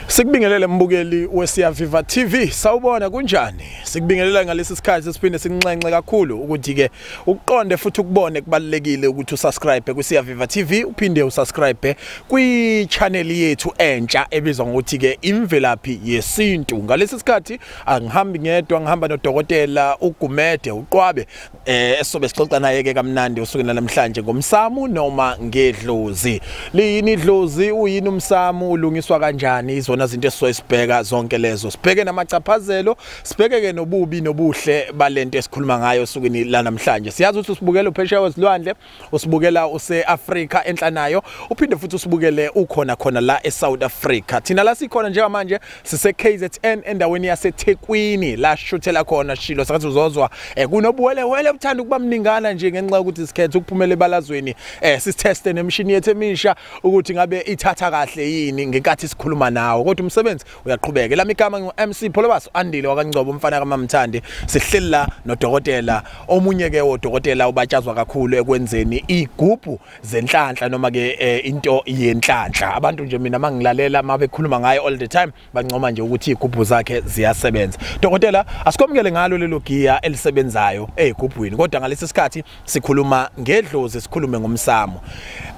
Sikubingelele mbukeli weSiyaviva TV, sawubona kunjani? Sikubingelela ngalesi sikhathi siphinde sinxenxe kakhulu ukuthi ke uqonde futhi ukubone kubalekile ukuthi usubscribe kuSiyaviva TV, uphinde usubscribe kwi channel yethu entsha ebizwa ngokuthi ke Imvelaphi Yesintu. Ngalesi sikhathi angihambi ngedwa, ngihamba nodokotela uGumede uQwabe, esobe sixoxa naye ke kamnandi usukela namhlanje ngomsamo noma ngedlozi. Liyini idlozi, uyini umsamo, ulungiswa kanjani? Izona izinto esizoyibheka zonke lezo. Sibheke namachaphazelo, sibheke ke nobubi nobuhle balento esikhuluma ngayo osukwini la namhlanje. Siyazi ukuthi usibukela uphesheya kwezilwandle, usibukela useAfrika enhlanayo, uphinde futhi usibukele ukhona khona la eSouth Africa. Thina la sikhona njengamanje sise KZN endaweni yaseThekwini la shuthela khona shilo sakathi uzozwa kunobuwele wele uthanda ukuba mningana nje ngenxa yokuthi sikhethe ukuphumela ebalazweni, sisitheste nemishini yethu emisha ukuthi ngabe ithatha kahle yini ngenkathi sikhuluma nawo. Kodwa umsebenzi uyaqhubeka. Lami igama ngu MC Pholobas Andile wakaNgcobo, umfana kaMamthandi. Sihleli la nodokotela, omunye ke wodokotela ubatshazwa kakhulu ekwenzeni igubhu zenhlanhla noma ke into yenhlanhla. Abantu nje mina mangilalela mabekhuluma ngayo all the time bancoma nje ukuthi igubhu zakhe ziyasebenza. Dokotela, asikomkele ngalo lelo giya elisebenzayo ezigubhwini, kodwa ngalesi sikhathi sikhuluma ngedlozi, sikhulume ngomsamo.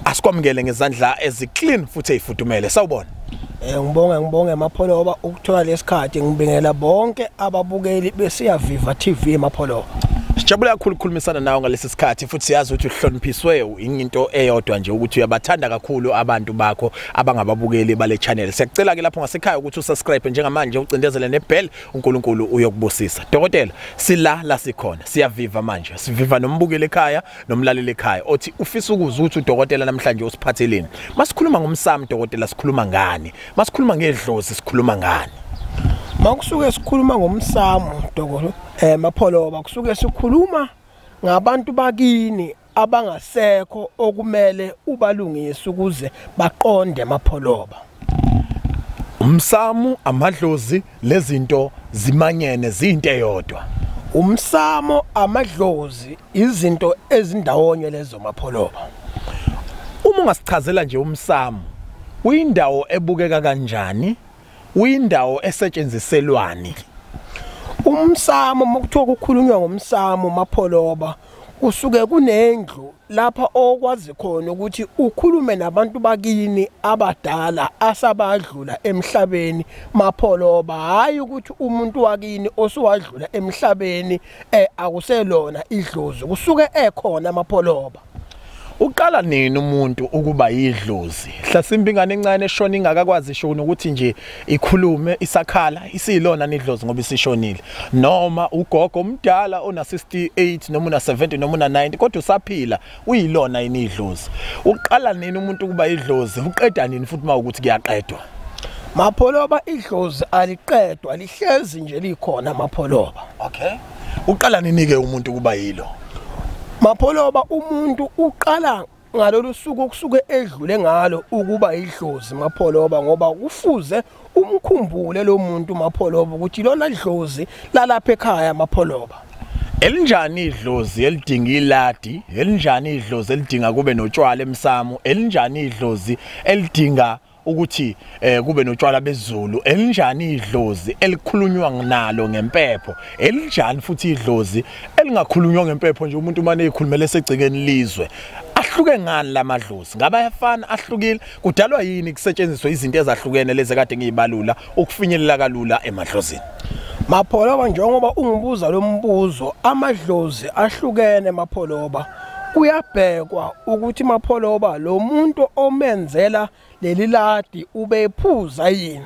Asikomkele ngezandla eziclean futhi ezifudumele. Sawubona. Ngibonge Mapholoba ukuthola lesikhathi, ngibingela bonke ababukeli beSiyaviva TV Mapholoba. Sijabula kakhulu ukukhulumisana nawe ngalesi sikhathi futhi siyazi ukuthi uhloniphiswe into eyodwa nje ukuthi uyabathanda kakhulu abantu bakho abangababukeli bale channel. Siyacela ke lapho ngasekhaya ukuthi usubscribe njengamanje, ucindezele nebell, uNkulunkulu uyokubusisa. Dokotela, sila la sikhona, siyaviva manje. Siviva nombukeli ekhaya nomlaleli ekhaya othi ufisa ukuzwa ukuthi udokotela namhlanje usiphatheleni. Masikhuluma ngomsamo dokotela, sikhuluma ngani? Masikhuluma ngedlozi sikhuluma ngani? Makusuke sikhuluma ngomsamo dokotela Mapholoba, kusuke sikhuluma ngabantu bakini abangasekho okumele ubalungise ukuze baqonde Mapholoba. Umsamo, amadlozi, lezinto zimanyene zinto eyodwa. Umsamo, amadlozi, izinto ezindawonye lezo Mapholoba. Uma ungasichazela nje umsamo, uyindawo ebukeka kanjani? Uyindawo esetshenziselwani? Umsamo, mokuthiwa kukhulunywa ngomsamo Mapholoba, kusuke kunendlu lapha okwazi khona ukuthi ukhulume nabantu bakini abadala asabadlula emhlabeni Mapholoba. Hayi ukuthi umuntu wakini osuwadlula emhlabeni akuselona idlozi, kusuke ekhona Mapholoba. Uqala nini umuntu ukuba yidlozi? Hlasimba ingane encane eshona ingakakwazi shona ukuthi nje ikhulume, isakhala, isiyilona nidlozi ngoba isishonile. Noma ugogo omdala ona 68 noma una 70 noma una 90 kodwa usaphila, uyilona yini idlozi? Uqala nini umuntu ukuba yidlozi? Uqeda nini futhi mawukuthi kuyaqedwa? Mapholoba, idlozi aliqedwa, lihlezi nje likhona Mapholoba. Okay. Uqala nini ke umuntu ukuba yilo? Mapholoba, umuntu uqala ngalolu suku kusuke edlule ngalo ukuba idlozi Mapholoba, ngoba kufuze umkhumbule lo muntu Mapholoba ukuthi lona dlozi lalapha ekhaya Mapholoba. Elinjani idlozi elidinga iladi? Elinjani idlozi elidinga kube notshwala emsamo? Elinjani idlozi elidinga ukuthi kube notshwala bezulu? Elinjani idlozi elikhulunywa nalo ngempepho? Elinjani futhi idlozi elingakhulunywa ngempepho nje umuntu manje ezikhulumele segcikeni lizwe? Ahluke ngani lamadlozi? Ngabe ayafana, ahlukile? Kudalwa yini kusetshenziswe izinto ezahlukene lezi kade ngiyibalula ukufinyelela kalula emadlozini? Mapholoba, njengoba ungibuza lo mbuzo, amadlozi ahlukene Mapholoba. Kuyabhekwa ukuthi Mapholoba lo muntu omenzela leli ladi ubephuza yini.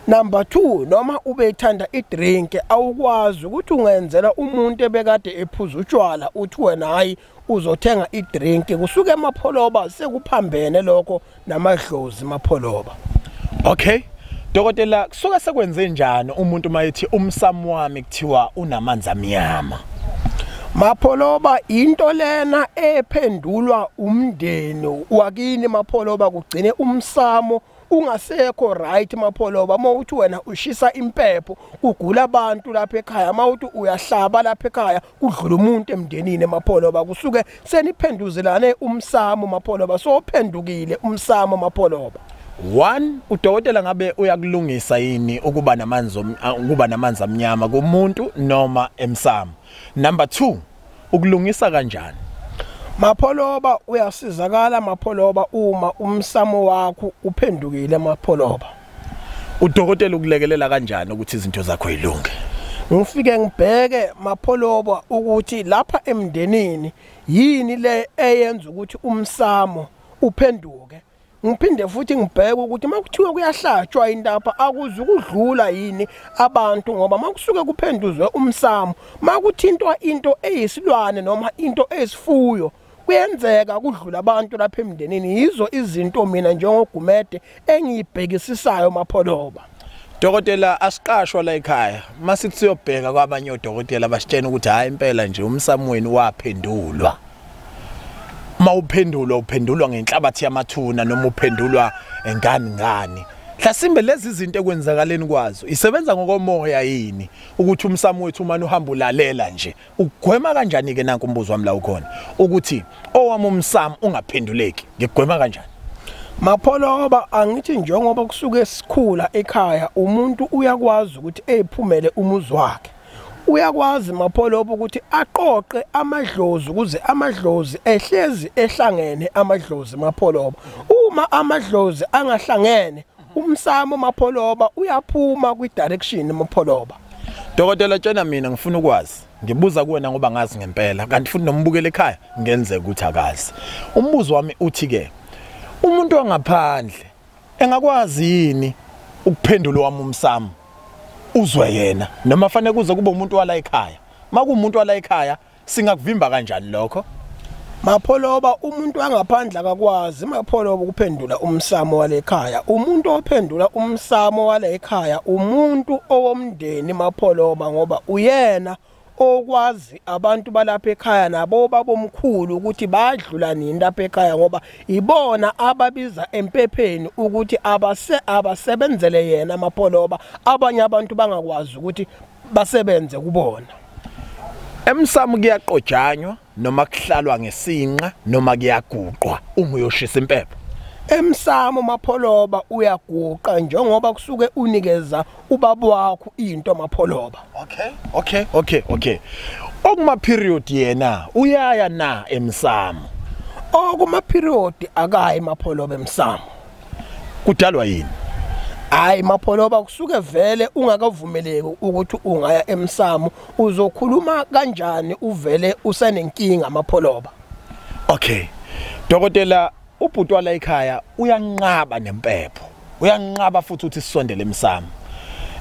Number 2, noma ubethanda idrink, awukwazi ukuthi ungenzela umuntu ebekade ephuza utshwala uthi wena hayi uzothenga idrink. Kusuke Mapholoba sekuphambene lokho namadlozi Mapholoba. Okay. Dokotela, kusuke sekwenze njani umuntu mayethi umsamo wami kuthiwa unamanzi amnyama? Mapholoba, into lena ephendulwa umndeni wakini Mapholoba, kugcine umsamo ungasekho right Mapholoba. Mawuthi wena ushisa impepho kugula abantu lapha ekhaya, mawuthi uyahlaba lapha ekhaya kudlula umuntu emndenini Mapholoba, kusuke seniphenduzelane umsamo Mapholoba, sophendukile umsamo Mapholoba. One, udokotela ngabe uyakulungisa yini ukuba namanzi amnyama kumuntu noma emsamo? Number 2, ukulungisa kanjani? Mapholoba, uyasizakala Mapholoba uma umsamo wakho uphendukile Mapholoba. Udokotela ukulekelela kanjani ukuthi izinto zakho zilunge? Ngifike ngibheke Mapholoba ukuthi lapha emndenini yini le eyenza ukuthi umsamo uphenduke. Ngiphinde futhi ngibheke ukuthi makuthiwa kuyahlatshwa indaba akuzukudlula yini abantu, ngoba makusuke kuphenduzwe umsamo makuthintwa into eyisilwane noma into eyisifuyo kuyenzeka kudlula abantu lapha emndenini. Yizo izinto mina njengoGumede engiyibhekisisayo Mapholoba. Dokotela, asiqashwa la ekhaya. Masithi siyobheka kwabanye odokotela basitshena ukuthi hayi impela nje umsamo wenu waphendulwa. Mawuphendulwa uphendulwa ngenhlabathi yamathuna noma uphendulwa ngani ngani. Mhlasimbe lezi zinto ekwenzakaleni kwazo isebenza ngokomoya yini ukuthi umsamo wethu umane uhamba ulalela nje? Ugwema kanjani ke nanku umbuzo wami la ukhona ukuthi owami umsamo ungaphenduleki, ngigwema kanjani? Mapholoba, angithi njengoba kusuke sikhula ekhaya umuntu uyakwazi ukuthi ephumele umuzi wakhe. Uyakwazi Mapholoba ukuthi aqoqe amadlozi ukuze amadlozi ehlezi ehlangene amadlozi Mapholoba. Uma amadlozi angahlangene umsamo Mapholoba uyaphuma kwi-direction Mapholoba. Dokotela, tshena mina ngifuna ukwazi, ngibuza kuwena ngoba ngazi ngempela kanti futhi nombukele ekhaya ngenzeka ukuthi akazi. Umbuzo wami uthi ke, umuntu wangaphandle engakwazi yini ukuphendula wami umsamo uzwe yena, noma fanele kuze kube umuntu wala ekhaya? Makuwumuntu wala ekhaya singakuvimba kanjani lokho? Mapholoba, umuntu angaphandle akakwazi Mapholoba ukuphendula umsamo wale ekhaya. Umuntu ophendula umsamo wale ekhaya umuntu owomndeni Mapholoba, ngoba uyena okwazi abantu balapha ekhaya nabo babomkhulu ukuthi badlula nini lapha ekhaya, ngoba ibona ababiza empepheni ukuthi abasebenzele yena Mapholoba, abanye abantu bangakwazi ukuthi basebenze kubona. Emsamo kuyaqojanywa noma kuhlalwa ngesinqa noma kuyaguqwa uma uyoshisa impepho? Emsamo Mapholoba uyaguqa njengoba kusuke unikeza ubaba wakho into Mapholoba. Okay. Okuma period yena uyaya na emsamo? Okuma period akayi Mapholoba emsamo. Kudalwa yini? Hayi Mapholoba, kusuke vele ungakavumeleki ukuthi ungaya emsamo. Uzokhuluma kanjani uvele usenenkinga Mapholoba? Okay. Dokotela, ubhuti wala ekhaya uyanqaba nempepho, uyanqaba futhi ukuthi sisondele emsamo.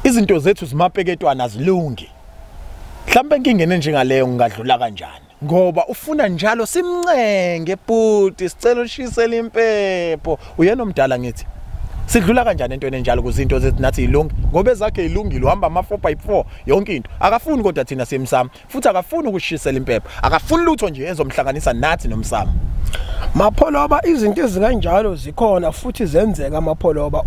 Izinto zethu zimapeketwana azilungi. Mhlawumbe inkingene njengaleyo ngingadlula kanjani? Ngoba ufuna njalo simncenge bhuti, sicela ushisele impepho. Uyena omdala ngithi sidlula kanjani entweni enjalo ukuze into zethu nathi ilungi? Ngoba ezakhe ilungile, uhamba ama 4x4 yonke into. Akafuni kodwa thina siyemsamo, futhi akafuni ukushisela impepho, akafuni lutho nje ezomhlanganisa nathi nomsamo. Mapholoba, izinto ezikanjalo zikhona futhi zenzeka Mapholoba.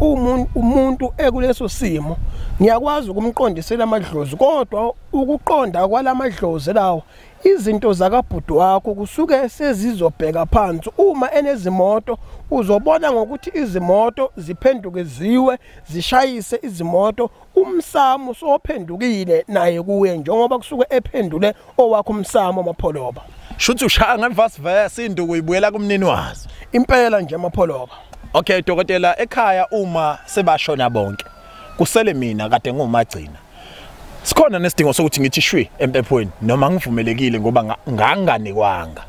Umuntu ekuleso simo ngiyakwazi ukumqondisela amadlozi, kodwa ukuqonda kwalamadlozi lawo izinto zakabhuti wakho kusuke sezizobheka phansi. Uma enezimoto uzobona ngokuthi izimoto ziphenduke ziwe zishayise izimoto, umsamo sophendukile naye kuye njengoba kusuke ephendule owakho umsamo Mapholoba. Shuthi ushaya ngemvasivesi induku ibuyela kumnini wazo impela nje Mapholoba. Okay dokotela, ekhaya uma sebashona bonke kusele mina kade ngumagcina, sikhona nesidingo sokuthi ngithi shwi empephweni noma ngivumelekile ngoba nganganikwanga?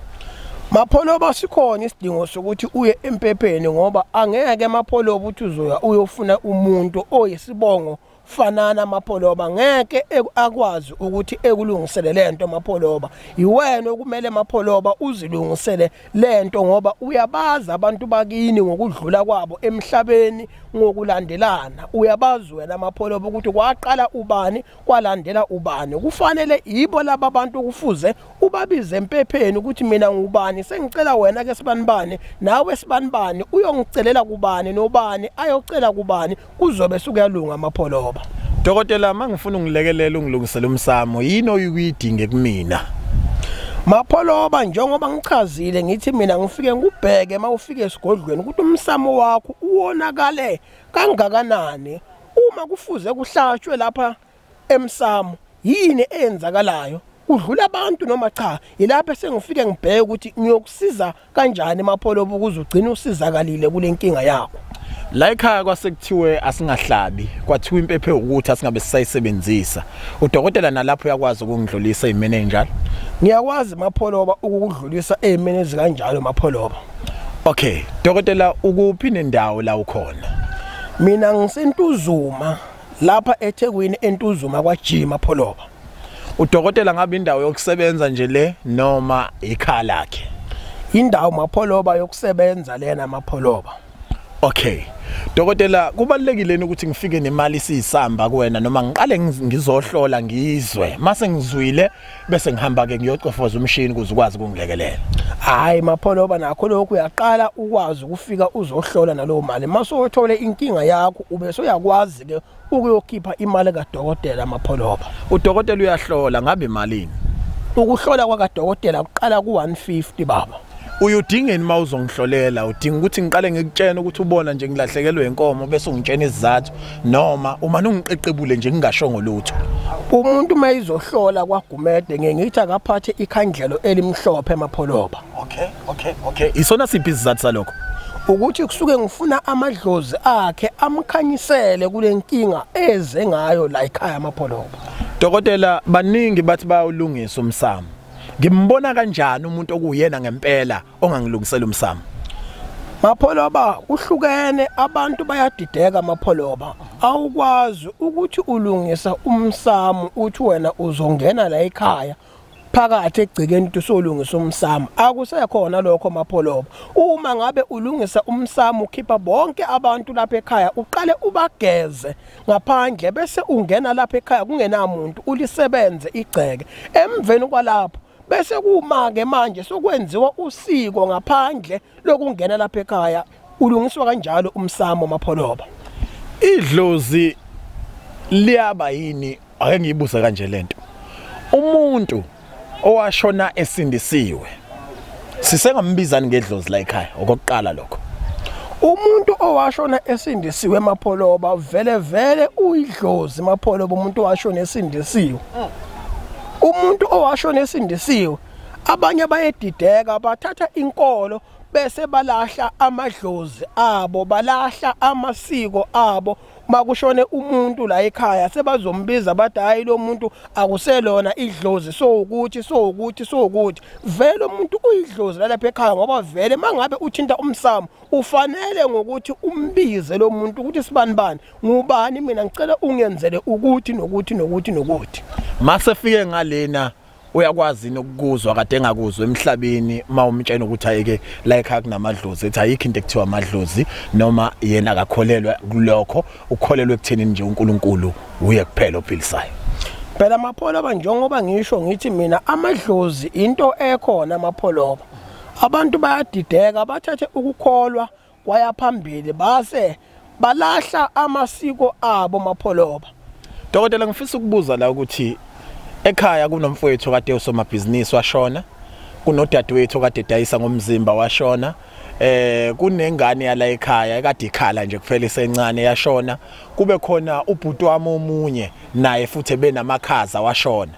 Mapholoba, sikhona isidingo sokuthi uye empepheni, ngoba angeke Mapholoba uthi uzoya uyofuna umuntu oyisibongo fanana Mapholoba, ngeke akwazi ukuthi ekulungisele lento Mapholoba. Iwena okumele Mapholoba uzilungisele lento, ngoba uyabaza abantu bakini ngokudlula kwabo emhlabeni ngokulandelana. Uyabazi wena Mapholoba ukuthi kwaqala ubani kwalandela ubani. Kufanele yibo laba bantu kufuze ubabize empepheni ukuthi mina ngubani, sengicela wena ke sibanibani nawe sibanibani, uyongicelela kubani nobani ayocela kubani, kuzobe sukuyalunga Mapholoba. Dokotela, mangifuna ungilekelela ungilungisele umsamo, yini oyikuyidinge kumina? Mapholoba, njengoba ngichazile ngithi mina ngifike ngubheke mawufike esigodlweni ukuthi umsamo wakho uwonakale kangakanani. Uma kufuze kuhlatshwe lapha emsamo, yini eyenzakalayo? Udlula abantu noma cha? Yilapho sengifike ngibheke ukuthi ngiyokusiza kanjani Mapholoba ukuze ugcine usizakalile kule nkinga yakho. La ekhaya kwasekuthiwe asingahlabi, kwathiwa impephe ukuthi asingabe sisayisebenzisa. Udokotela nalapho uyakwazi ukungidlulisa imene enjalo? Ngiyakwazi Mapholoba ukukudlulisa emene ezikanjalo Mapholoba. Okay, dokotela, ukuphi nendawo la ukhona? Mina ngiseNtuzuma lapha eThekwini, eNtuzuma kwaG Mapholoba. Udokotela ngabe indawo yokusebenza nje le noma ikhaya lakhe? Indawo Mapholoba yokusebenza lena Mapholoba. Okay. Dokotela, kubalulekile ukuthi ngifike nemali isisamba kuwena noma ngiqale ngizohlola ngizwe. Mase ngizwile bese ngihamba ke ngiyocofoza umshini ukuze ukwazi ukungilekelela. Hayi Mapholoba, nakho lokhu uyaqala ukwazi ukufika uzohlola nalowo mali. Mase uthole inkinga yakho ube soyakwazi ke ukuyokhipha imali kaDokotela Mapholoba. Udokotela uyahlola ngabe imalini? Ukuhlola kwakadokotela kuqala ku150 baba. Uyudingeni mawuzongihlolela? Udinga ukuthi ngiqale ngikutshene ukuthi ubona nje ngilahlekelwe inkomo bese ungitshena isizathu, noma uma ungiqeqebule nje ngingashongo lutho? Umuntu mayizohlola kwaGumede ngeke ngithi akaphathe ikhandlelo elimhlophe Mapholoba. Okay. Isona siphi isizathu salokho? Ukuthi kusuke ngifuna amadlozi akhe amkhanyisele kule nkinga eze ngayo la ekhaya Mapholoba. Dokotela, baningi bathi bayawulungisa umsamo. Ngimbona kanjani umuntu okuyena ngempela ongangilungisela umsamo? Mapholoba, kuhlukene, abantu bayadideka Mapholoba. Awukwazi ukuthi ulungisa umsamo uthi wena uzongena la ekhaya phakathi egcikeni ukuthi usolungisa umsamo. Akusekhona lokho Mapholoba. Uma ngabe ulungisa umsamo ukhipha bonke abantu lapha ekhaya, uqale ubageze ngaphandle bese ungena lapha ekhaya kungenamuntu, ulisebenze igceke. Emveni kwalapho bese kuma ke manje sokwenziwa usiko ngaphandle lokungena lapha ekhaya, ulungiswa kanjalo umsamo Mapholoba. Idlozi liyaba yini? Ake ngiyibuze kanje lento. Umuntu owashona esindisiwe sisengambizani ngedlozi la ekhaya? Okokuqala lokho. Umuntu owashona esindisiwe Mapholoba vele vele uyidlozi Mapholoba. Umuntu owashona esindisiwe, umuntu owashona esindisiwe, abanye bayedideka bathatha inkolo bese balahla amadlozi abo, balahla amasiko abo. Makushone umuntu la ekhaya sebazombiza bathi hayi lo muntu akuselona idlozi, so ukuthi so ukuthi so ukuthi. Vele umuntu uyidlozi lapha ekhaya, ngoba vele mangabe uthinta umsamo ufanele ngokuthi umbize lo muntu ukuthi sibani bani, ngubani, mina ngicela ungenzele ukuthi nokuthi nokuthi nokuthi. Mase fike ngalena uyakwazi nokuzwa kade engakuzwa emhlabeni mawumtshela ukuthi ayike la ekhaya kunamadlozi, ethi ayikho into ekuthiwa amadlozi, noma yena akakholelwa kulokho, ukholelwa ekutheni nje uNkulunkulu uye kuphela ophilisayo. Phela Mapholoba, njengoba ngisho ngithi mina amadlozi into ekhona Mapholoba. Abantu bayadideka bathathe ukukholwa kwaya phambili base balahla amasiko abo Mapholoba. Dokotela, ngifisa ukubuza la ukuthi ekhaya kunomfowethu kade usomabhizinisi washona, kunodadewethu kade edayisa ngomzimba washona, kunengane yala ekhaya ekade ikhala nje kuphela isencane yashona, kube khona ubhuti wami omunye naye futhi benamakhaza washona.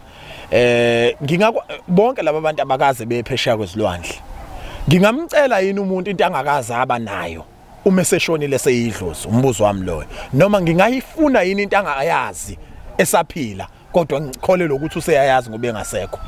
Bonke laba bantu abakaze bephesheya kwezilwandle. Ngingamcela yini umuntu into angakaze aba nayo uma eseshonile seyidlozi? Umbuzo wami loyo. Noma ngingayifuna yini into angayazi esaphila kodwa ngikholelwa ukuthi useyayazi ngoba engasekho?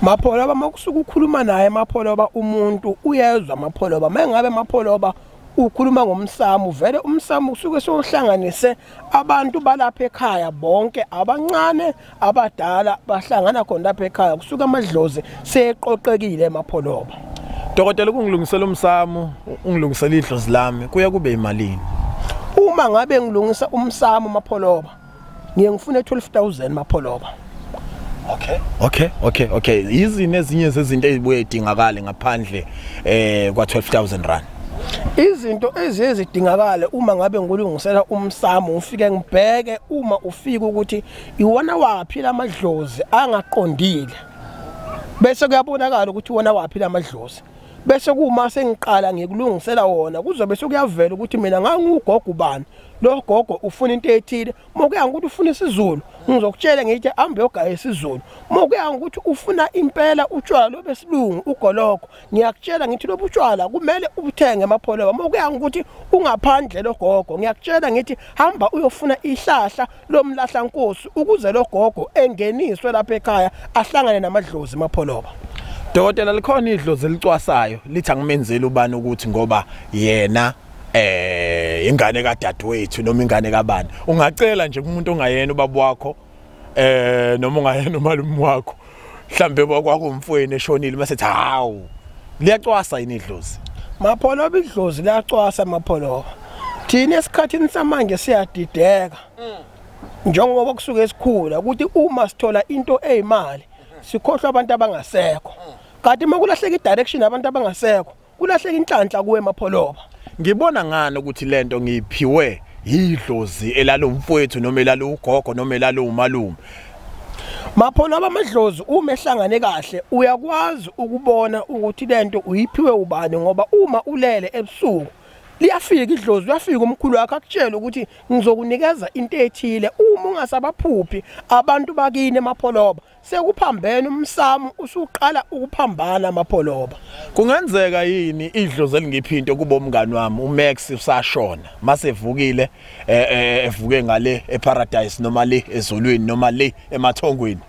Mapholoba, makusuka ukhuluma naye Mapholoba umuntu uyezwa Mapholoba. Mangabe Mapholoba ukhuluma ngomsamo, vele umsamo usuke sohlanganise abantu balapha ekhaya bonke, abancane abadala bahlangana khona lapha ekhaya, kusuka amadlozi seqoqekile Mapholoba. Dokotela, ukungilungisela umsamo, ungilungisela idlozi lami kuya kube imalini? Uma ngabe ngilungisa umsamo Mapholoba ngiye ngifune 12,000 Mapholoba. Okay. Izini ezinye zezinto ezibuye idingakale ngaphandle kwa 12,000 rand? Izinto ezizidingakale uma ngabe ngilungisela umsamo, ufike ngibheke uma ufika ukuthi iwona waphi lamadlozi angaqondile. Bese kuyabonakala ukuthi wona waphila amadlozi. Bese kuma sengiqala ngikulungisela wona kuzobe sekuyavela ukuthi mina ngangugogo ubani, lo gogo ufuna into ethile. Mokuya ngokuthi ufuna isiZulu ngizokutshela ngithi ambe yogaya isiZulu. Mokuya ngokuthi ufuna impela utshwala lobesilungu ugoloko, ngiyakutshela ngithi lobu utshwala kumele ubuthenge emapholoba. Mokuya ngokuthi ungaphandle lo gogo, ngiyakutshela ngithi hamba uyofuna ihlahla lomlahla nkosi ukuze lo gogo engeniswe lapha ekhaya ahlangane namadlozi emapholoba. Dokotela, likhona idlozi elicwasayo lithi angimenzeli ubani ukuthi ngoba yena ingane kadadewethu noma ingane kabani. Ungacela nje kumuntu ongayena ubaba wakho noma ungayena umalume wakho, mhlambe kwakumfweni eshonile mase ethi hawu, liyacwasa yini idlozi? Mapholoba, idlozi liyacwasa Mapholoba. Thina esikhathini samanje siyadideka njengoba kusuke esikhula ukuthi uma sithola into eyimali sikhohlwa abantu abangasekho. Kanti uma kulahleka i-direction abantu abangasekho, kulahleka inhlanhla kuwe Mapholoba. Ngibona ngani ukuthi lento ngiphiwe idlozi elalomfowethu noma elalugogo noma elalumalume? Mapholoba, amadlozi uma ehlangane kahle uyakwazi ukubona ukuthi lento uyiphiwe ubani, ngoba uma ulele ebusuku liyafika idlozi, uyafika umkhulu wakho akutshela ukuthi ngizokunikeza into ethile. Uma ungasabaphuphi abantu bakini Mapholoba, sekuphambene umsamo, usuqala ukuphambana Mapholoba. Kungenzeka yini idlozi elingiphi into kuba umngani wami uMax usashona, masevukile evuke ngale eParadise noma le ezulwini noma le emathongweni,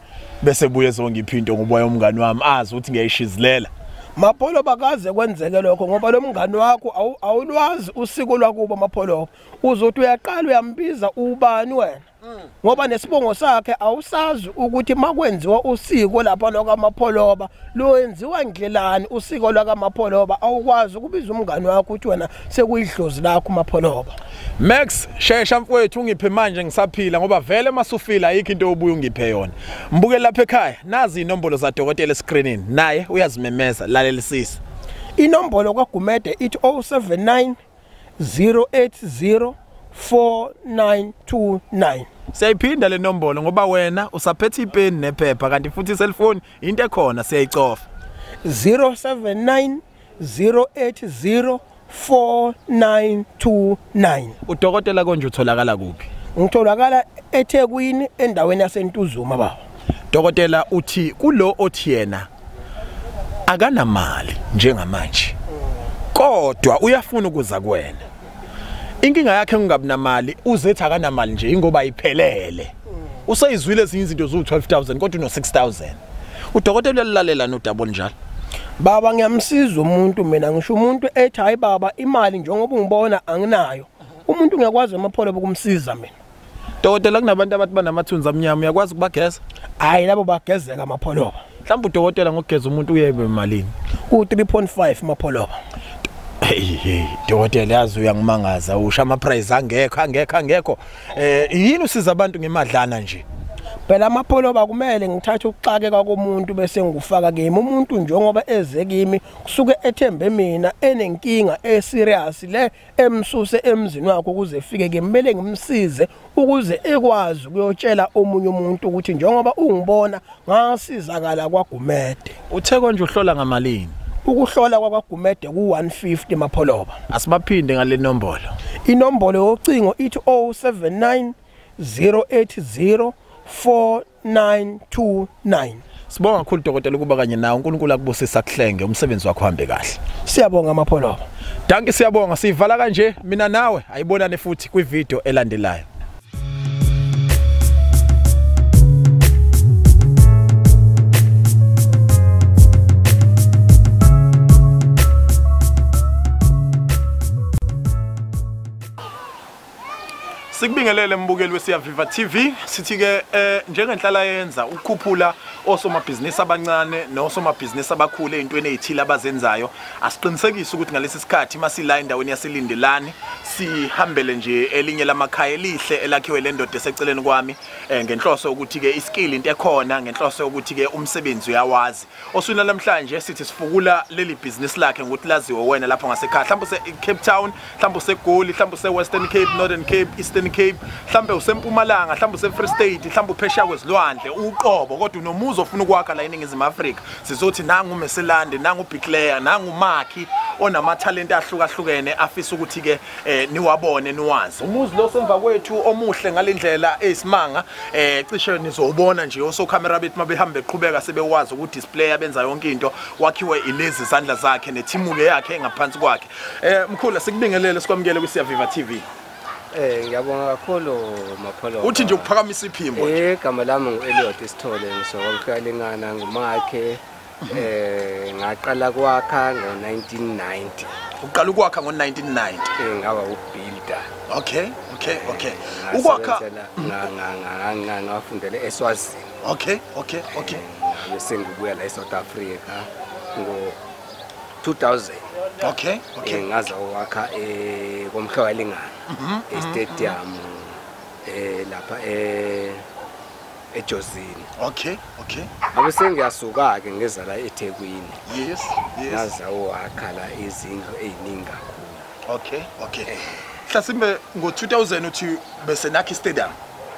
bese buye ezongiphi into ngoba umngani wami azi ukuthi ngiyayishizilela? Mapholoba, kaze kwenzeke lokho ngoba lo mngani wakho awulwazi usiko lwakubo Mapholoba. Uzothi uyaqala uyambiza ubani wena, ngoba nesibongo sakhe awusazi ukuthi makwenziwa usiko lapha lwakaMapholoba lwenziwa ndlelani usiko lwakaMapholoba. Awukwazi ukubiza umngani wakho ukuthi wena sekuyidlozi lakho Mapholoba. Max, shesha mfowethu ungiphe manje ngisaphila, ngoba vele masufila ayikho into obuye ungiphe yona. Mbuke lapha ekhaya, nazi inombolo zadokotela escreenini, naye uyazimemeza, lalelisisa. Inombolo kaGumede ithi 079 080 4929. Siyayiphinda le nombolo ngoba wena usaphethe ipeni nephepha, kanti futhi cellphone into ekhona siyayicofa. 079 080 4929. Udokotela konje utholakala kuphi? Ngitholakala eThekwini endaweni yaseNtuzuma baba. Dokotela, uthi kulo othi yena akanamali njengamanje kodwa uyafuna ukuza kuwena, inkinga yakhe kungabi namali, uzethi akanamali nje ingoba iphelele. Usayizwile ezinye izinto zu-12000 kodwa uno 6000. Udokotela uyalalela nodaba olunjalo? Baba, ngiyamsiza umuntu mina, ngisho umuntu ethi hayi baba imali njengoba ungibona anginayo, umuntu ngiyakwazi Mapholoba ukumsiza mina. Dokotela, kunabantu abathi banamathunzi amnyama, uyakwazi ukubageza? Hayi, labo bagezeka Mapholoba. Mhlawumbe udokotela ngokugeza umuntu uyebe emalini? Ku 3.5 Mapholoba. Hey, dokotela, yazi uyangimangaza, usha ama price angekho. Yini usiza abantu ngemadlana nje? Phela Mapholoba kumele ngithathe ukuxakeka komuntu bese ngikufaka kimi. Umuntu njengoba eze kimi kusuke ethembe mina, enenkinga eserious le emsuse emzini wakhe ukuze efike kimi, kumele ngimsize ukuze ekwazi ukuyotshela omunye umuntu ukuthi njengoba ungibona ngasizakala kwaGumede. Uthe konje uhlola ngamalini? Ukuhlola kwaGumede ku-150 Mapholoba. Asibaphinde ngale nombolo. Inombolo yocingo ithi 079 080 4929. Sibonga kakhulu dokotela ukuba kanye nawe. uNkulunkulu akubusise akuhlenge, umsebenzi wakho uhambe kahle. Siyabonga Mapholoba. Dankie, siyabonga. Sivala kanje mina nawe, ayibonane futhi kwivideo elandelayo. Sikubingelele mbukeli weSiyaviva TV. Sithi ke njengenhlala yenza ukukhuphula osomabhizinisi abancane nosomabhizinisi abakhulu ezintweni ezithile abazenzayo, asiqinisekise ukuthi ngalesi sikhathi masila endaweni yaseLindelani sihambele nje elinye lamakhaya elihle elakhiwe le ndoda eseceleni kwami, ngenhloso ukuthi ke iskill into ekhona, ngenhloso ukuthi ke umsebenzi uyawazi. Oswini namhlanje sithi sifukula leli business lakhe ngokuthi laziwe wena lapho ngasekhaya, mhlawumbe use Cape Town, mhlawumbe useGoli, mhlawumbe use Western Cape, Northern Cape, Eastern use-Eastern Cape, mhlambe useMpumalanga, mhlambe use-Free State, mhlambe uphesheya kwezilwandle, uqobo kodwa unomuzi ofuna ukwakha la eNingizimu Afrika. Sizothi nangu uMeselande, nangu uBiclair, nangu uMakhi onamathalente ahlukahlukene afisa ukuthi ke niwabone niwazi. Umuzi lo semva kwethu omuhle ngalendlela eyisimanga, cishe nizowubona nje osocamera bethu mabehamba beqhubeka sebewazi ukudisplay abenza yonke into, wakhiwe ilezi zandla zakhe nethimuke yakhe engaphansi kwakhe. Mkhulu, sikubingelele sikwamukele kwiSiyaviva TV. Ngiyabonga kakhulu Mapholoba. Uthi nje ukuphakamisa iphimbo nje. Igama lami ngu-Elliot Sithole, ngisuka kwaMhlabuyalingana, ngumakhe. Ngaqala kwakha ngo-1990. Uqala ukwakha ngo-1990? Ngaba ubuilder. Okay. Ukwakha ngafundela eSwazini. Okay. Bese ngibuya la eSouth Africa ngo-2000. Okay. Ngaza ukwakha koMhlabuyalingana e-stadium lapha eJozini. Okay. Abe sengiyasuka ke ngeza la eThekwini. Yes. Ngaza ukwakha la izindlu eziningi kakhulu. Okay. Mhlasimbe ngo-2000 uthi bese nakho istadium.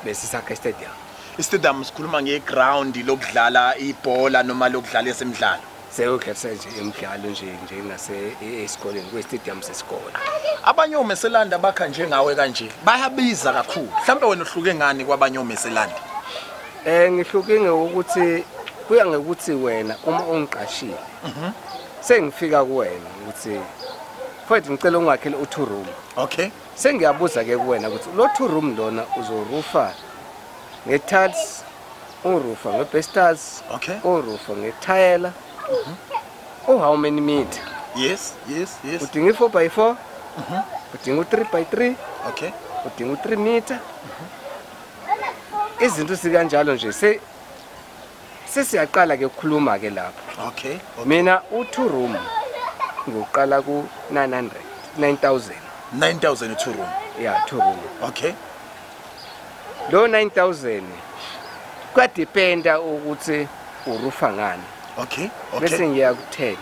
Bese sakha istadium. Istadium sikhuluma ngeground lokudlala ibhola noma lokudlala esemidlalo. Seyokhetha nje imidlalo nje njengase esikoleni, kwe-stadium sesikole. Abanye omeselanda bakha njengawe kanje bayabiza kakhulu. Mhlambe wena uhluke ngani kwabanye omeselanda? Ngihluke ngokuthi kuya ngokuthi wena uma ungiqashile. Sengifika kuwena ukuthi mfowethu ngicela ungakhele u2 room. Okay. Sengiyabuza ke kuwena ukuthi lo 2 room lona uzorufa nge-tiles, urufa nge-bestars, okay, urufa nge-tile. Oh, how many meter? Yes. Udinga 4x4. Udinga 3x3. Okay. Udinga 3 meter. Izinto sikanjalo nje sesiyaqala ke ukukhuluma ke lapha. Okay. Mina u2 room ngiqala ku 900 9000. 9000 2 room. Yeah, 2 room. Okay. Lo 9000 kuyadependa ukuthi urufa ngani. Okay. Bese ngiya ku 10.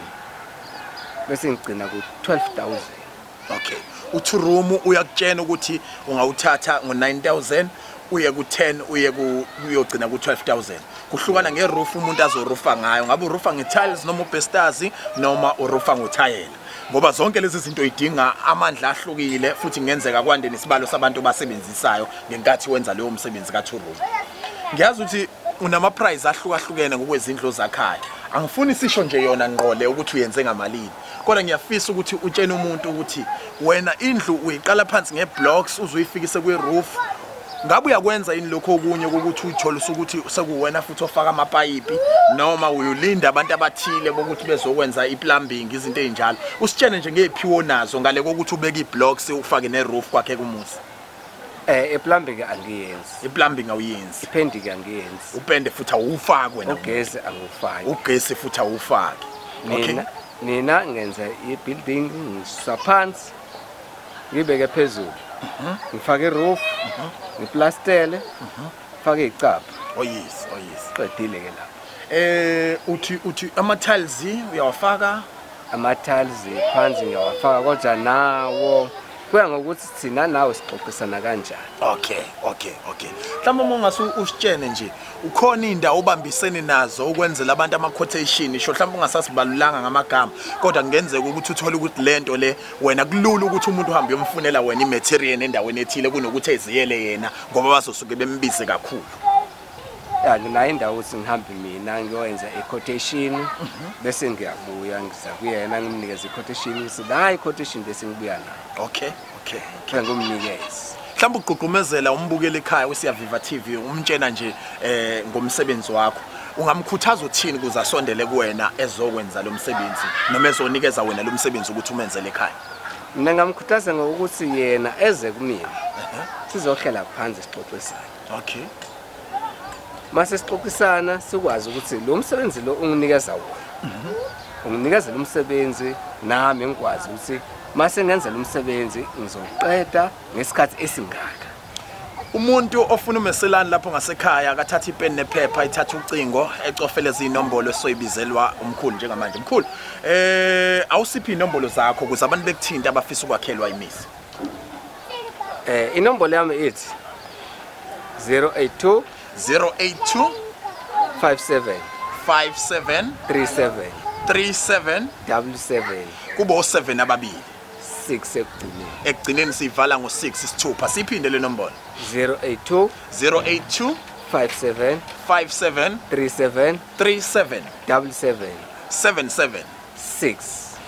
Bese ngigcina ku 12,000. Okay. U2 room uyakutshena ukuthi ungawuthatha ngo 9000 uye ku 10 uye ku uyogcina ku 12,000. Kuhlukana ngeroof umuntu azorufa ngayo, ngabe urufa nge-tiles noma ubestars noma urufa ngothayela. Ngoba zonke lezi zinto idinga amandla ahlukile futhi kungenzeka kwande nesibalo sabantu abasebenzisayo ngenkathi wenza leyo msebenzi ka 2 room. Ngiyazi ukuthi unama price ahlukahlukene ngokwezindlu zakhaya. Angifuni sisho nje yona ngqole ukuthi uyenze ngamalini. Kodwa ngiyafisa ukuthi utshene umuntu ukuthi wena indlu uyiqala phansi ngeblocks uzoyifikise kwi-roof. Ngabe uyakwenza yini lokho okunye ukuthi uthole ukuthi sekuwena futhi ofaka amapayipi noma uyolinda abantu abathile bokuthi bezokwenza iplumbing izinto ezinjalo. Usitshene nje ngeziphiwo nazo ngale kokuthi ubeke iblocks ufake neroof kwakhe kumuzi. Iplumbing angiyenzi. Iplumbing awuyenzi. Ipending angiyenzi. Upende futhi awufaki wena. Ugesi angufaki. Ugesi futhi awufaki. Okay. Mina ngenza ibuilding ngisusa phansi ngibeke phezulu. Ngifake iroof, ngiplastele, ngifake icapha. Oh yes. Qedile ke lapho. Uthi ama tiles uyawafaka? Ama tiles phansi ngiyawafaka kodwa nawo kuya ngokuthi thina nawe sixoxisana kanjani. Okay. Mhlawumbe uma ungase usitshene nje ukhona indawo obambisene nazo ukwenzela abantu ama quotation isho mhlawumbe ungasasibalulanga ngamagama kodwa kungenzeka ukuthi uthole ukuthi lento le wena kulula ukuthi umuntu uhambe uyomfunela wena imaterial endaweni ethile kunokuthi eziyele yena ngoba bazosuke bembize kakhulu. Ya nginayo indawo ukuthi ngihambe mina ngiyowenza i-quotation bese ngiyabuya ngiza kuyena ngimnikeze i-quotation ngithi la i-quotation bese ngibuya nayo. Okay. Ngimnikeze. Mhlawumbe ugqugqumezela umbukeli ekhaya weSiyaviva TV umtshena nje ngomsebenzi wakho. Ungamkhuthaza uthini ukuze asondele kuwena ezokwenza lo msebenzi noma ezonikeza wena lo msebenzi ukuthi umenzele ekhaya? Mina ngamkhuthaza ngokuthi yena eze kumina. Sizohlela phansi sixoxisane. Okay. Mase sixoxisana sikwazi ukuthi lo msebenzi lo unginikeza wona. Unginikeza lo msebenzi nami ngikwazi ukuthi mase ngenza lo msebenzi ngizoqeda ngesikhathi esingaka. Umuntu ofuna umeselani lapho ngasekhaya akathatha ipeni nephepha, ithatha ucingo, ecofele izinombolo esoyibizelwa umkhulu njengamanje. Mkhulu, awusiphi inombolo zakho ukuze abantu bekuthinta abafisa ukwakhelwa imizi? Inombolo yami ithi 082 082 57 57 37 37 77 kubo 7 ababili 6 ekugcineni. Ekugcineni sivala ngo6 isithupha. Siphinde le nombolo. 082 082 57 57 37 37 77 77 6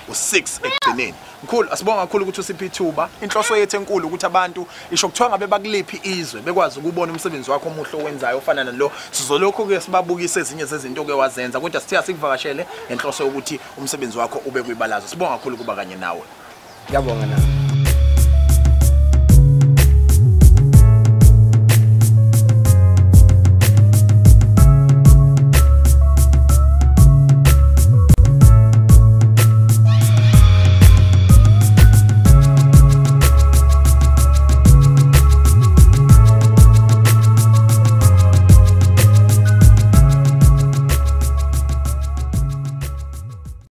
u6 ekugcineni. Mkhulu, asibonga kakhulu ukuthi usiphe ithuba. Inhloso yethu enkulu ukuthi abantu isho kuthiwa ngabe bakuliphi izwe bekwazi ukubona umsebenzi wakho omuhle owenzayo ofana nalo. Sizolokhu ke sibabukise ezinye zezinto ke wazenza, kodwa sithe asikuvakashele ngenhloso yokuthi umsebenzi wakho ube kwibalazo. Sibonga kakhulu kuba kanye nawe. Ngiyabonga nami.